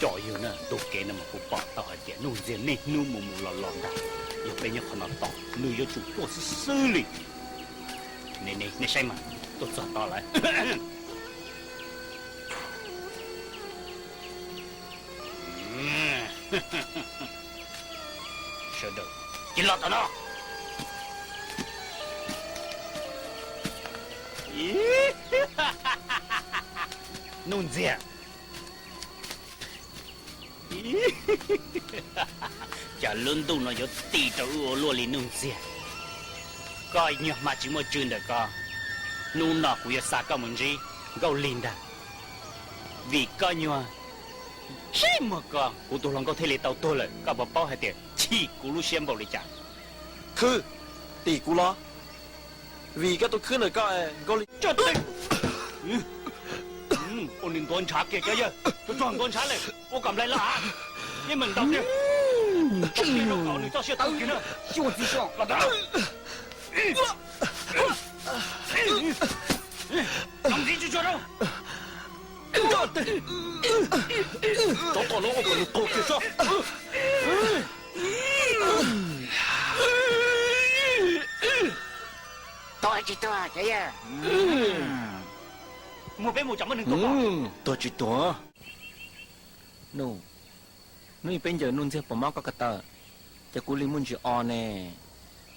Tso yawg na, tus kev no mas kuv pom tau hais tias Nuj Ntxiag niaj hnub mus mus los los ntag. Yog peb nyob qhov no tos nws yuav tsum tuaj xwb xwb li. Nej saib mas, tuaj txog tod lawm. Sawv daws, cia los tom no. Nuj Ntxiag, cas lub ntuj no yuav ti rau wb ua luaj li Nuj Ntxiag? Koj nyuag hma tsis muaj tswv ntawm ko, hnub no kuv yuav xa koj mus ntsib Nkauj Lig ntag. Vim koj nyuag ntsej muag ko kuv tus hluas nkauj thiaj li tau tuag lawm. Koj puas paub hais tias chim kuv lub siab npaum li cas? Khwb, tim kuv los, vim koj tus khwb ntawm koj Nkauj Lig. Ua nws ntuav ntshav kiag cov yawg, tsuag tsuag ntuav ntshav lawm, ua kom nplaig los av. Yeej meem ntaus kiag, ntaus kiag rau kom nws txoj sia tawm kiag na. Xyuas txiv xyuas los tau. Ntaus ntxiv tsuag tsuag rau. Tsov tom no ua kom nws tuag kiag soj. Tuag tsis tuag cov yawg? Mus peb mus tsam muaj neeg tuag. Tuag tsis tuag? Nuj, hnub ib peb ncaws Nuj Ntxiag puas mob koj ko taw, ces kuv li muaj ntsis o ne.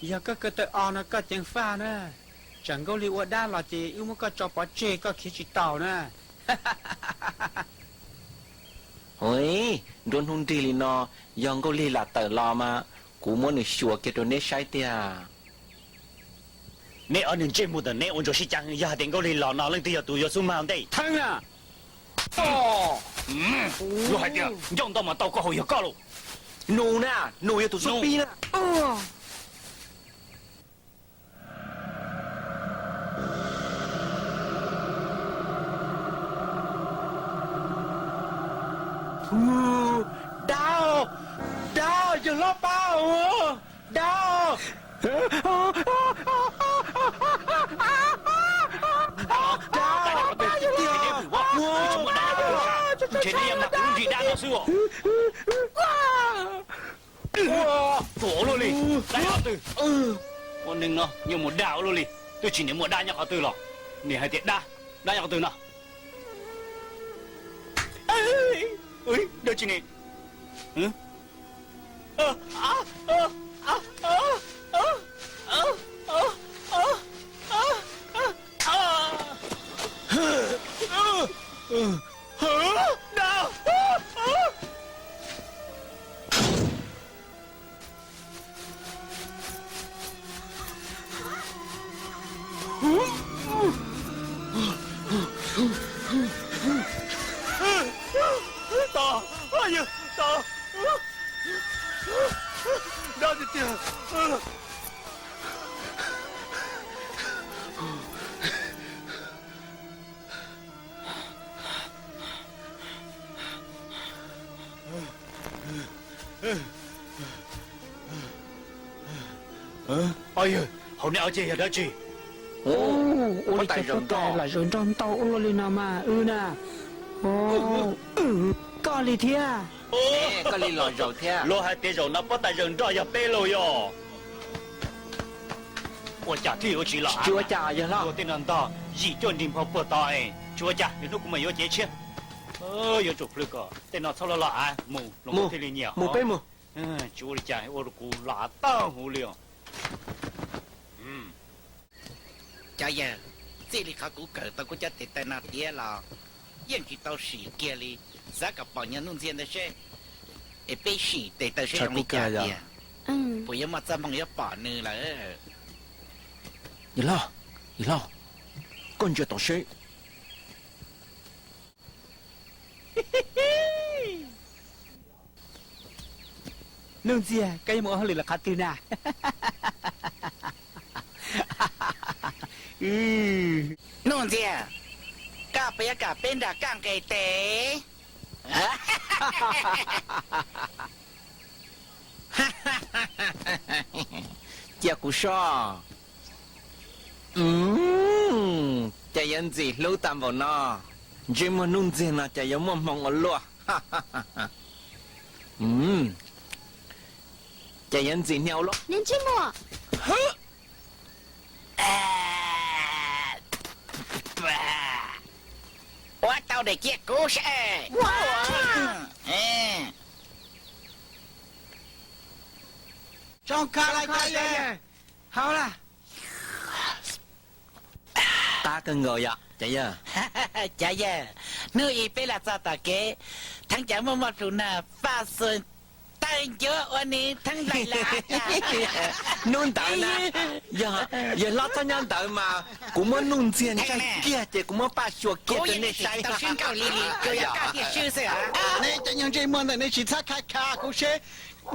Yog koj ko taw o no koj ceev faj na, tsam Nkauj Lig ua dab los ces wb muab koj tso pov tseg koj khiav tsis taus na. Hwv, nruab hnub nrig li no, yog Nkauj Lig lam tawm los mas kuv muab nws xyuas kiag rau neb saib tiag. Neb ob niag ntsej muag ntawm neb ua ntsuag sib cav, yog hais tias Nkauj Lig los no leej twg yog tus yuav xub mag ua ntej? Theeb na! Luag hais tias ncauj ntau mas tau koj haus yog koj lauj. Nus na, nus yog tus xub pib na. Dab, dab, yawg hlob pab, dab, dab, dab, ntsis dab no xwb. Ua, tuam ua luaj li, dab nyob qhov twg? Ua neeg no yuav muaj dab ua luaj li, twb tsis niam muaj dab nyob qhov twg los niam hais tias dab, dab nyob qhov twg no? Dab tsi ne? Tos, yawg tos, dab tiag tiag. Ob yawg, hauv nej ob ceg yog dab tsi? Ua li cas pob tais lam zaws nroj ntau ua luaj li no mas wb na. Koj li thiab. Koj li los zaum thiab. Luag hais tias zaum no pob tais zaws nroj yog peb lauj yog. Ua cas thiaj yuav tsis los? Tsis ua cas yawg hlob. Luag tej no ntog yim cuaj nrig nphau puag tod es tsis ua cas, lwm hnub kuv mam yuav cev tshiab. Yuav tsum plhws kom tej no txhob los los av mus, hluas nkauj thiaj li nyiam. Mus peb mus. Tsis ua li cas ua rau kuv los av tag huv li os. Cov yawg, txij li qhov kuv kawm tau kuv cov tes taw no tiav los yeej tsis tau sim kiag li. Xav kom pom nyuag Nuj Ntxiag ntawd seb, es peb sim tes taw seb zoo li cas tiag, puas yuav muaj txoj hmoo yuav pom nws lawm. Yawg hlob, yawg hlob, koj ntsia tom seb. Nuj Ntxiag, koj yuav mus ua hauj lwm lawm qhov twg na? Nuj Ntxiag, koj puas yuav kom peb nrog koj nqis tes? Cia kuv soj. Ces yuav ntxim hlub tas npaum no, ntsej muag Nuj Ntxiag no ces yuav muaj hmoo ua luaj. Ces yuav ntxim hnia ua luaj. Ua tau daim kiag kuv seb. Zoo kawg li, cov yawg. Hauv lawm. Qab kawg nkaus yom cov yawg. Cov yawg, hnub ib peb los txog tom kev, theeb cov muaj muaj plhus na, faj xus tawg ncuav ua ni theeb laim lawm. Hnub ntawd na, yawg hlob txhob nyob ntawd mas kuv muab nuj ntxiag ntshaij kiag ces kuv muab paj xyuas kiag rau nej saib. Tau sib nkauj li li, kuv yog koj tiag swb xwb. Nej cov nyuag ntsej muag ntawm nej tsis txhob khav khav kuv seb,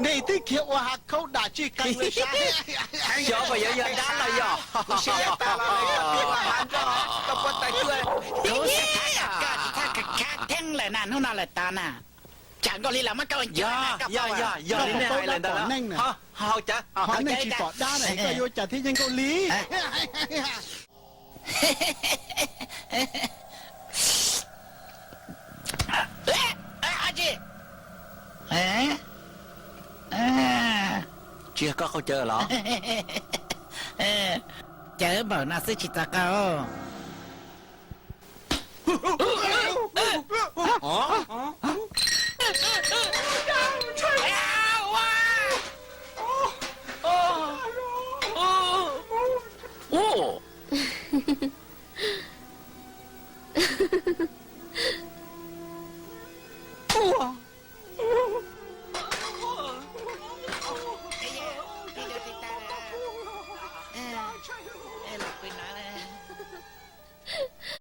nej twb khiav ua hav khaub dam tsis qees li saib. Xyov puas yuav yog dab los yog. Kuv xav tau los lawm, koj pib ua hav nroj, koj puab tawg cuaj. Kuv xav tham kom koj tsis txhob khav khav theeb lawm na, hnub no lawm tod na. Tsam nkaus li los muab koj ua ncauj na, koj yog, yog, yog li nej hais lawm ntawd lawm. Ho, ho, cov, ho nej tsis pom dab na, koj yuav cas thiaj yeej nkauj li. Tsis yog koj qaug cawv los? Cawv npaum no xwb tsis txaus qaug.